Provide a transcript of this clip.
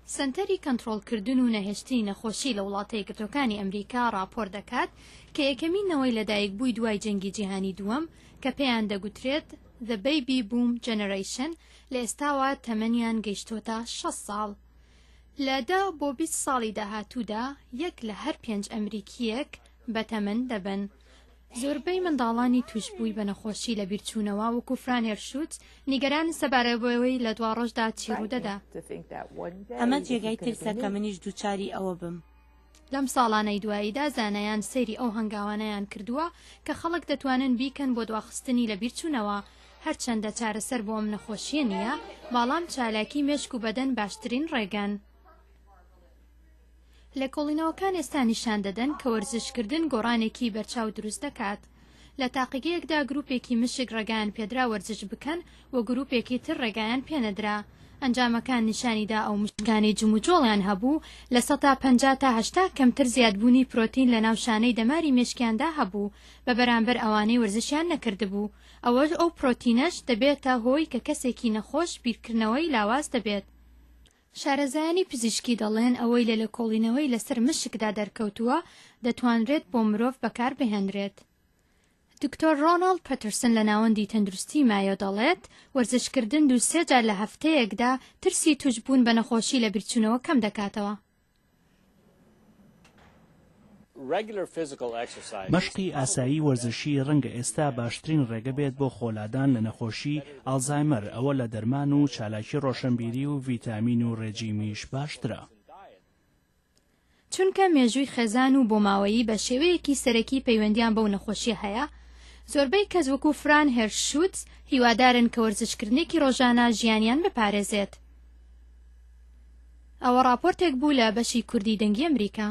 سەنتەری کەنتڕۆڵکردن و نەهێشتنی نەخۆشی لە وڵاتە یەکگرتووەکانی ئەمریکا ڕاپۆرت دەکات کە یەکەمین نەوەی لەدایکبووی دوای جەنگی جیهانی دووەم کە پێیان دەگوترێت The Baby Boom Generation لە ئێستاوە تەمەنیان گەیشتۆتە 60 ساڵ. لە دە بۆ 20 ساڵی داهاتوودا یەک لە هەر پێنج ئەمریکییەک بەتەمەن دەبن. زۆربەی منداڵانی تووشبووی بە نەخۆشی لەبیرچوونەوە وەکو فران هێرشوتز نیگەرانن سەبارەت بەوەی لە دواڕۆژدا چی ڕوودەدا. ئەمە جێگای ترسە کە منیش دووچاری ئەوە بم. لەم ساڵانەی دواییدا زانایان سەیری ئەو هەنگاوانەیان کردووە کە خەڵک دەتوانن بیکەن بۆ دواخستنی لەبیرچوونەوە، هەرچەندە چارەسەر بۆ ئەم نەخۆشییە نییە، باڵام چالاکی مێشک و بەدەن باشترین ڕێگەن. لێکۆڵینەوەکان ئێستا نیشان دەدەن کە وەرزشکردن گۆڕانێکی بەرچاو دروست دەکات. لە تاقیگەیەکدا گروپێکی مشک ڕێگایان پێدرا وەرزش بکەن و گروپێکی تر ڕێگایان پێنەدرا. ئەنجامەکان نیشانی دا ئەو مشکانەی جموجۆڵیان هەبوو 50% تا 80 کەمتر زیادبوونی پرۆتین لەناو شانەی دەماری مێشکیاندا هەبوو بە بەرامبەر ئەوانەی وەرزشیان نەکردبوو. ئەوەش ئەو پرۆتینەش دەبێتە هۆی کە کەسێکی نەخۆش بیرکردنەوەی لاواز دەبێت. شارەزایانی پزیشکی دەڵێن ئەوەی لە لێکۆڵینەوەی لەسەر مشکدا دەرکەوتووە دەتوانرێت بۆ مرۆڤ بەکاربهێنرێت. دکتۆر ڕۆناڵد پەترسن لە ناوەندی تەندروستی مایۆ دەڵێت وەرزشکردن دوو سێ جار لە هەفتەیەکدا ترسی توشبوون بە نەخۆشی لەبیرچوونەوە کەمدەکاتەوە. مەشقی ئاسایی وەرزشی ڕەنگە ئێستا باشترین ڕێگە بێت بۆ خۆلادان لە نەخۆشی ئاڵزایمەر، ئەوە لە دەرمان و چالاکی ڕۆشنبیری و ڤیتامین و ڕێجیمیش باشترە. چونکە مێژووی خێزان و بۆماوەیی بە شێوەیەکی سەرەکی پەیوەندیان بەو نەخۆشیە هەیە، زۆربەی کەس وەکو فران هێرشوتز هیوادارن کە وەرزشکردنێکی ڕۆژانە ژیانیان بپارێزێت. ئەوە ڕاپۆرتێک بوو لە بەشی کوردی دەنگی ئەمریکا.